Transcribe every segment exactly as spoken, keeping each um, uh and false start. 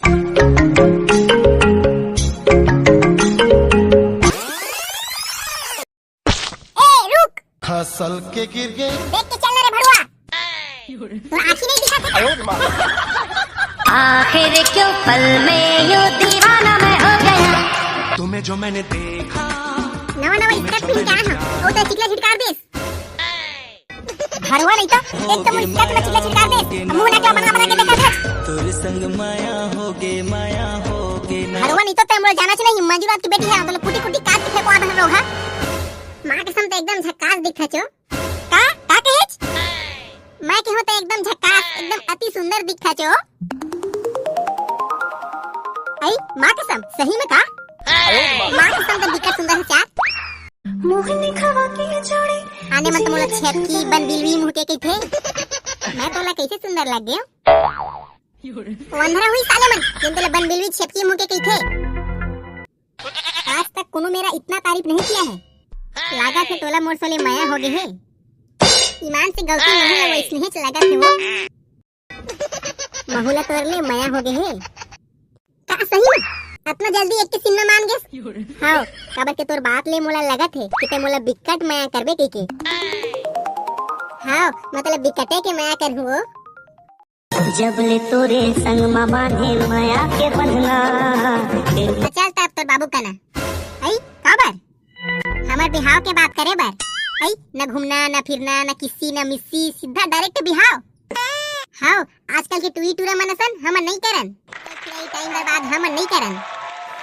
ए, रुक। खसल के गिर गए। देख के चल ना रे भड़ुआ। तोर आँखी नहीं दिखा था? आखिर क्यों पल में यूं दीवाना मैं हो गया। तुम्हें जो मैंने देखा। नवा नवा स्कर्ट पहन के आया हूँ, वो तो चिकला छिटकार देस। भड़ुआ नहीं तो, एक तो मोर स्कर्ट में चिकला छिटकार देस, मुंह नकला बना बना के देखा था। तोर संग माया होगे, माया होगे ना। भड़ुआ नहीं तो, तैं मोला जानस नहीं, मंजुनाथ के बेटी हे, तो कुटी कुटी काट के फेंकवा दे रोगहा। माँ कसम, तैं एकदम झकास दिखथस ओ। का? का कहेच? मैं कहूँ तैं एकदम झकास, एकदम अति सुंदर दिखथस ओ। अई, माँ कसम, सही में का? माँ कसम, तैं बिकट सुंदर हस यार। मोहनी खवा के जोड़ी। आने मन तो मोला छेपकी, बनबिलवी मुँह के कहिथे। मैं तोला कैसे सुंदर लग गयो? अंधरा हुई साले मन, जेन तोला बनबिलवी छेपकी मुँह के कहिथे। आज तक कोनो मेरा इतना तारीफ नहीं किया है। लागत हे तोला मोर सोले मया हो गे हे। ईमान से गलती नहीं हे, वैसने ही लागत हे वो। महू ला तोर ले मया हो गे हे। का सही में? अतना जल्दी एक के सीना मान गेस? हाँ, काबर के तोर बात ले मोला लगत हे कि तैं मोला बिकट मया करबे कहिके। हाँ, मतलब बिकटे के मया करहूँ वो। जब ले तोरे संग मा बांधे मया के बंधना। तो चल तब तोर बाबू कना। अई, काबर? हमर बिहाव के बात करे बर। अई, न घूमना, न फिरना, न किस्सी, न मिस्सी, सीधा direct बिहाव। हाँ, आजकल के टूरी टूरा मन असन हमन नहीं करन। फिर टाइम बर्बाद हमन नहीं करन।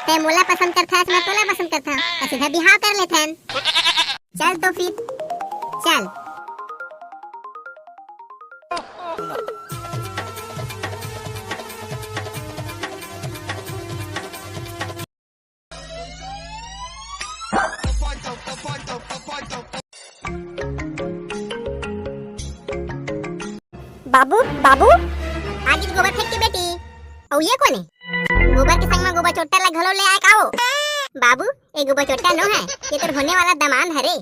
तैं मोला पसंद करथस, मैं तोला पसंद करथंव, त सीधा बिहाव कर लेथन। चल तो फिर, चल। बाबू, बाबू, आगे गोबर फेंक के बेटी। अउ ये कोने? गोबर के संग में गोबर चोट्टा ला घलो ले आए का हो? बाबू, ये गोबर चोट्टा नो है, ये तोर होने वाला दमांद हरे।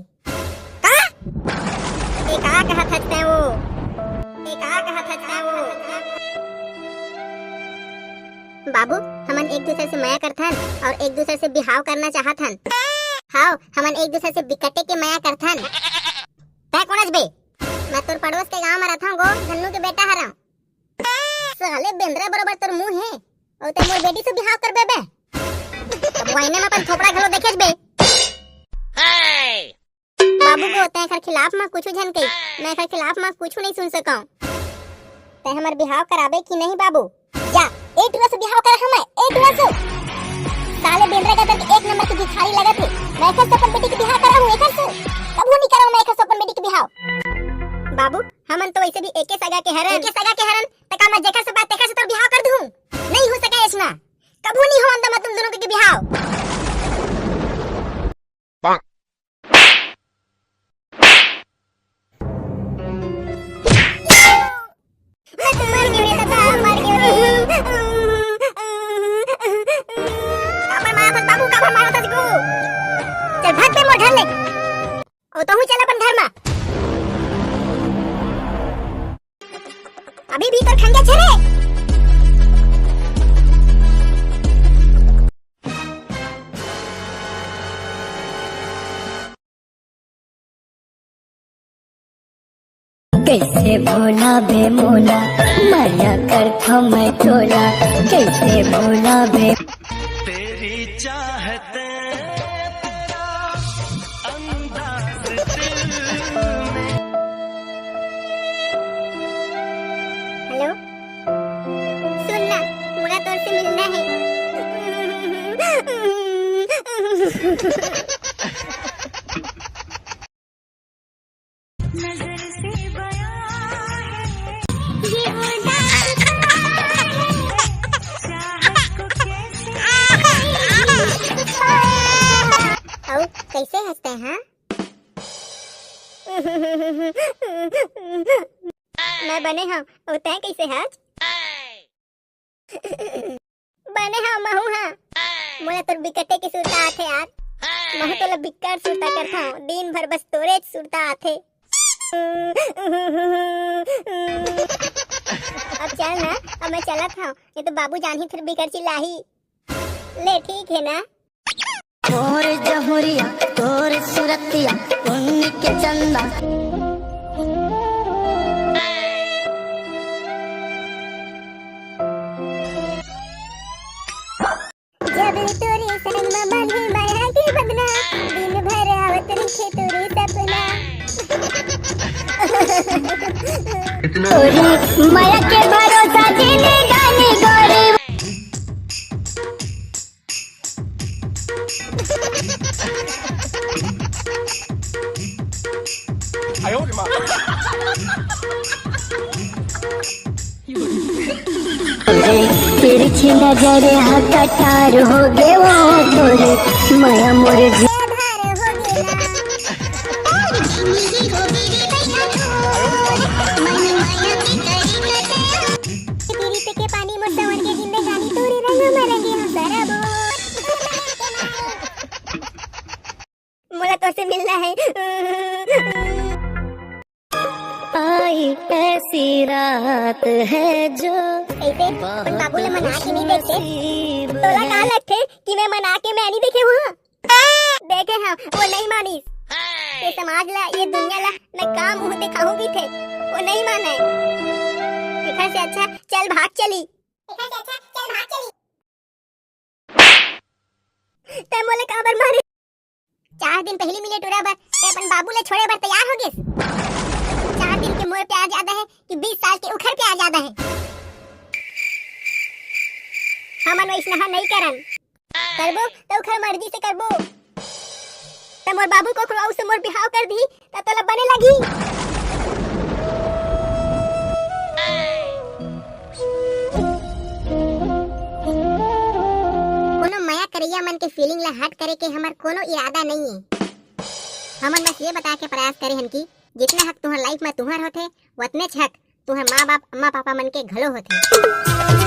का? ये का कहत हच तैं वो? ये का कहत हच तैं वो? बाबू, हमन एक दूसर से मया करथन अउ एक दूसर से बिहाव करना चाहत हन। हाव, हमन एक दूसर से बिकटे के मया करथन। तैं कोन अच बे? मैं तोर पड़ोस के गांव में रहथंव गो, धन्नू के बेटा हरंव। साले बेंदरा बरोबर तोर मुंह हे, अउ तैं मोर बेटी से बिहाव करबे बे? तब वो आईने में अपन थोपड़ा घलो देखेच बे। बाबू गो, तैं एखर खिलाफ म कुछु झन कही, मैं एखर खिलाफ म कुछु नहीं सुन सकंव। तैं हमर बिहाव कराबे कि नहीं बाबू? जा, ए टुरा से बिहाव करा हूं मैं, ए टुरा से। साले बेंदरा गदर के एक नंबर के भिखारी लगत हे। मैं एखर से अपन बेटी के बिहाव करा हूं, एखर से। कभू नहीं करा हूं मैं एखर से अपन बेटी के बिहाव। बाबू, हमन तो वैसे भी एके सगा के हरन। एके सगा के हरन, त का मैं जेखर से बात तेखर से तोर बिहाव कर दूं? नहीं हो सके ऐसना। कभू नहीं हो अंदर मैं तुम दोनों के बिहाव। काबर मारत हस बाबू, काबर मारत हस गो? चल भाग बे मोर घर ले। ओ तहूं चल अपन घर मा। अभी भी तोर खंजा छरे। कैसे भोला बे मोला, मया करथंव मैं तोला, कैसे भोला बे। तेरी चाहत, तेरा अंदाज दिल में। हेलो, सुन ना, मोला तोर से मिलना हे। नजर से बयां है, ये उदास है, चाहत को कैसे अउ कैसे हंसते हैं? मैं बने हंव, अउ तैं कैसे हंस? बने हंव महूं हा। मोला तोर बिकटे के सुरता आथे यार। महूं तोला बिकट सुरता करथंव। दिन भर बस तोरेच सुरता आथे। अब चल ना, मैं चलत हंव, नहीं तो बाबू जानही फिर बिकट चिल्लाही। ले, ठीक है ना? तोर जहुरिया, तोर सुरतिया, उन्नी के चंदा। जब ले तोरे संग म बांधे माया के बंधना, दिन भर आवत रहिथे तोरे सपना। तोरे माया के भरोसा जिंदगानी गोरी। तिरछी नजर ह कटार हो गे वो तोरे, माया मोर जी। पीरित के पानी मोर संवर के जिंदगानी तोरे रंग म रंगे हम सराबोर। मोला तोसे मिलना है। आई ऐसी रात है जो ऐसे अपन बाबू ले मना के नहीं देखते। तोला का लगथे कि मैं मना के मैं नहीं देखे हूँ? देखे हंव, वो नहीं मानिस। ये समाज ला, ये दुनिया ला मैं का मुंह दिखाहूं कहिथे, वो नहीं माने। एखर से अच्छा चल भाग चली। एखर से अच्छा चल भाग चली। तैं मोला काबर मारे? चार दिन पहिली मिले टूरा बर, तैं अपन बाबू ला छोड़े बर तैयार हो गेस। चार दिन के मोर प्यार ज्यादा है कि बीस साल के उखर प्यार ज्यादा है? हमन वैसनहा नहीं करन। करबो त उखर मर्जी से करबो। त मोर बाबू कोखरो अउ से मोर बिहाव कर दिही, त तोला बने लगही। कोनो मया करइया मन के feeling ला hurt करे के हमर कोनो इरादा नइ ए। हमन बस ये बता के प्रयास करे हन कि जितना हक तुहर life म तुहर होथे, वतनेच हक तुहर माँ बाप, अम्मा पापा मन के घलो होथे।